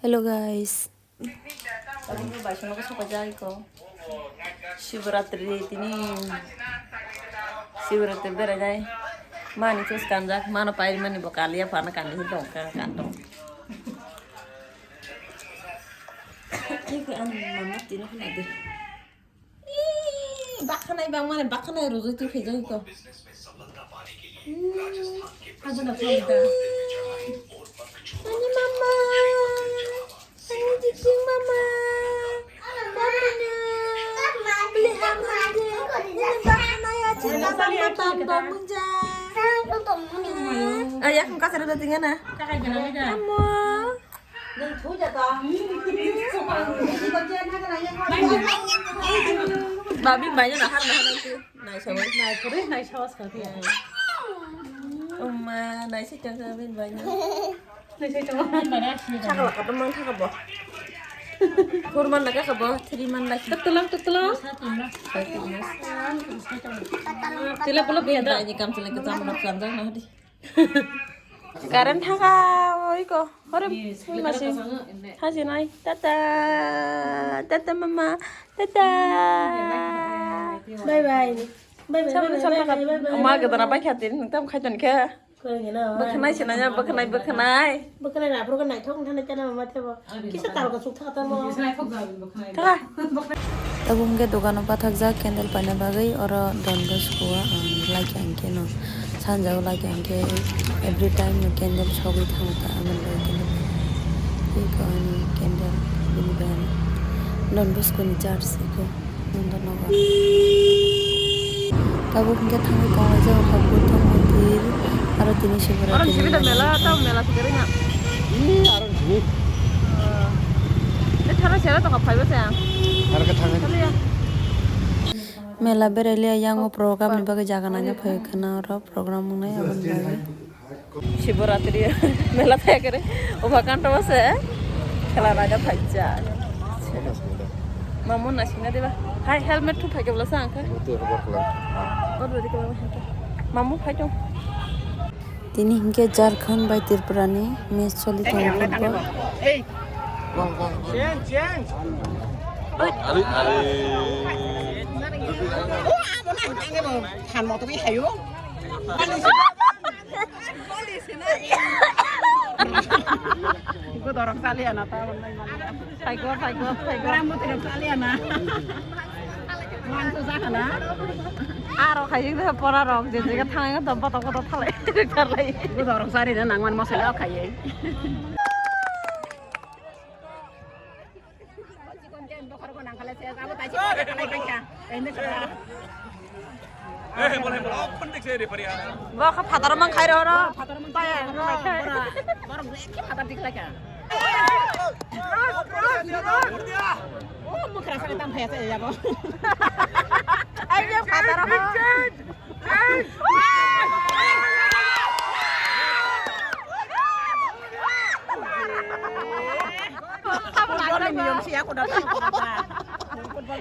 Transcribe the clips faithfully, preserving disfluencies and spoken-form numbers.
Hello guys. Tabuk bo baisongo sokaijak iko. Shivaratri tini. Shivaratri berainai. Mani chus kanjak, mano pairi mani bo kaliya phano kali hi dongkha, kantong. Iko ang mama tino khna de. Ih, bakhanai bang mane bakhanai rojoi tu khaijak ko. Hmm, aja na thai da. Ani mama. Ani jijing mama. Mama na. Beli hamam de. Ini bakhanai aja na bang bang bang munja. Ayah, muka seru tingana. Amo. Babi banyak nahar nahar nanti. Naisawai. Naikori naisawas kati. Uma naisai tangka bin banyak. Naisai tangka. Sakala kata mang thaka bo. Kurman laka kabo, three man laki. Tetulang tetulang. Tila pula biya da. Ini kam sila kita mana pelan dah nahdi. Current thangkha oiko. Hore, mui masing. Haji nai. Tata. Tata mama. Tata. Bye bye. Bye bye. Sama bye, sama bye, sama bye, bye, bye, bye. Oma gedara bai khatin, nang tam khaiton khe. Bwkhanai sinanya, bwkhanai, bwkhanai. Bwkhanai na, bwkhanai thok thana chana mama thebo. Kisa tarka suk thaka tamo. Thaka. Tabuk hwnkhe dogano pathakjak candle paina bagwi, oro Don Bosco o ang laikha hwnkhe no sanjao laikha hwnkhe every time no candle sogwi thango ta, aboni bagwi khe no eko ani candle bini bagwi Don Bosco ni church eko Nondonogo. Tabuk hwnkhe thangwi tongo je o kha Buddha mondir, aro tini Oro Shivaratri ni sibida mela, tamo mela thikari na. Ih, aro jini. Eh, thana sera to kaphai bose. Aro khe thangwi. Mela berai liya, yang o program ni bagwi jaga naina phai khwna oro program wngnai aboni bagwi. Shivaratri mela thai kare, oba kanto bose khela naina phaijak. Mamu naisingna diba? Hai, helmet thu phaikhe bwlasa ang khe. Mamu phai tong. Tini hwnkhe Jharkhand bai Tripura ni match choli tongo football. Change, change. Ari, ari. O, abo na ang tangwi bo than moto wi hayo. Ibu dorong sali ana ta. Phaigo, phaigo, phaigo. Orang mutu sali ana. Mangso jakana. Aro khaijak de pora rok je je thang to botok botok thalai. Tarlai. Ibu dorong sari na nangman mosai o khaiye. Bo kha phataro mang khai ro ro. Paya. Borok ekhe phatar dik lai kha. O mukra sari tam phaya se yabo. Ai ye phataro. Football ni niyom siya ko da.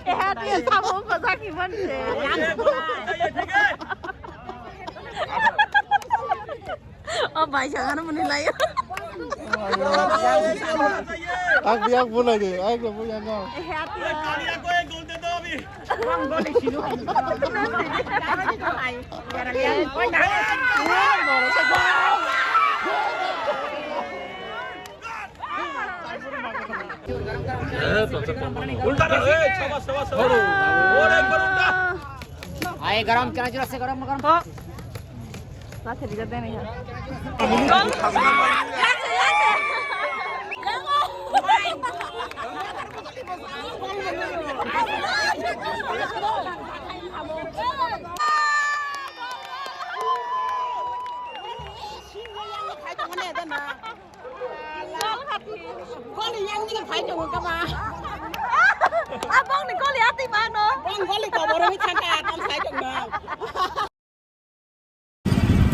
Eh, dia sama ko saki man se. O bai sa ano muni lai. Ak biak bulai de, ak lo bulai no. Eh, dia. Ulta na, eh, sabas, sabas, sabas. Aur ek bar ulta. Aye, garam, kena jora se garam, garam. Koli yang ni phai tongo kama. Abang ni koli ati mano. Bang koli kobor ni thangka tam sai tongo.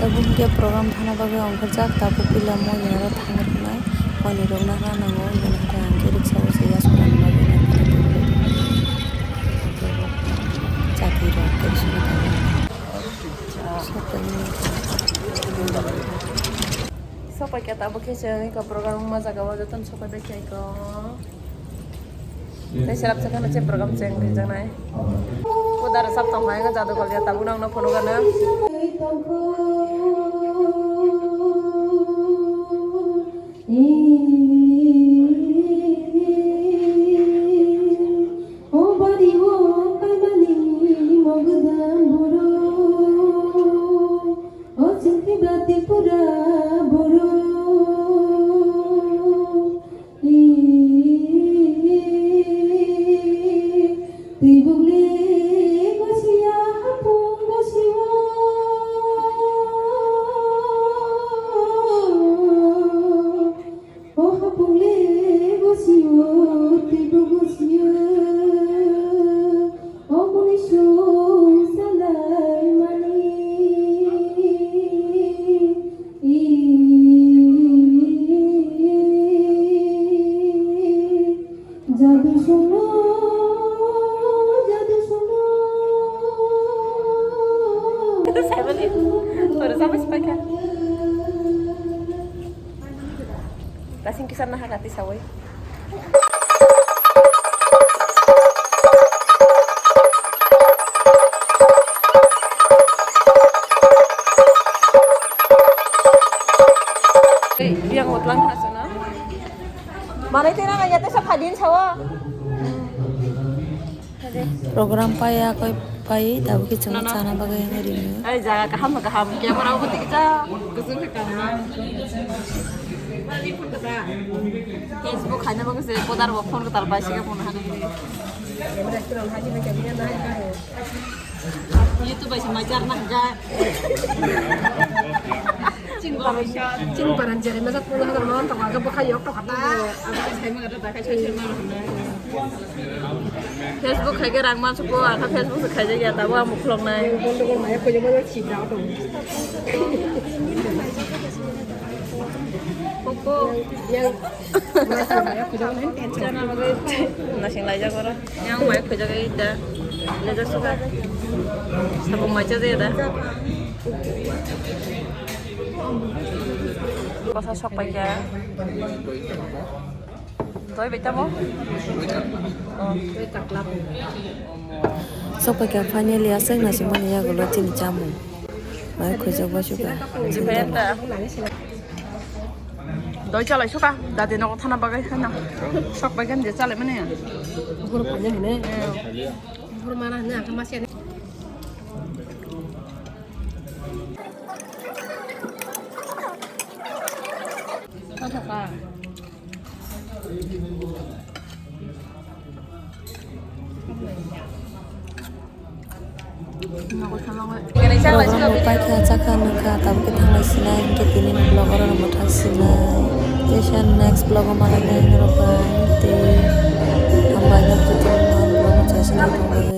Tabuk hwnkhe program thana bagwi ongkhorjak, tabuk puila moni aro thangwi rwnai, moni rwna hwnna nango, iben hwnkhe ang khe riksa o se yas kwrwngni bagwi nangkha. Chati rok tei sini tongo. Sotoni. Sopai khe tabuk khe chwng eko program wngma jaga o jotono sopai bai khe eko. Tei selap se kheno che program chwng rijak nai. Pudar sap tong hai jadu gol ya tabuk nang no phunuk gana. O bari o kaimani mogdam boro. O chwngkhe bati pura boro. Twi bukle gosiya hapung gosiyo. O hapung le gosiyo, teibo gosiyo. O muni song salai mani. Jadu songno, jadu songno. Oro sama sepakha. Tasing kisah nah hati sawai. Yang utlang khasana. Mana itu nang ya tesa phadin sawa. Program paya koi pai tabuk chwng sana bagwi ringo. Ai jaga kaham kaham camera bo tikja. Kusung kaham. Facebook khaina bagwi se kodar bo phone katal bai se phone hana. YouTube bai se majar na ga. Ching paran, ching paran jere masa pulo hada mon to aga bokha yok to kata. Aga sai ma kata ta kai sai sai ma. Facebook khai ke rang ma suko, aga Facebook se khai ya ta wa mukhulok nai. Bondo ko maya ko jabo si da to. Koko. Yang Nasing laijak oro. Yang mai khojak ai da. Lejak suka. Sabung mai cha da. Kosa sok pai kha. Doi bai tamo? Oh. Sok pai kha finally aswk naisingmani yagulo chini chamung. Mai khojak bai suka. Doi chalai suka, dadi nogo thana bagwi hano. Sok bai gande chalai mane. Guru panya hine. Guru mana hine, angka masih ada. Apa ka? Program rok paikha, chakha, nungkha, tabukhe thanglai sinai, hinkhe tini vlog oro no mwthang sinai. Tei sa next vlog o malai nai norok bai, tei hambai no jotono vlog o chai sinai tongbai.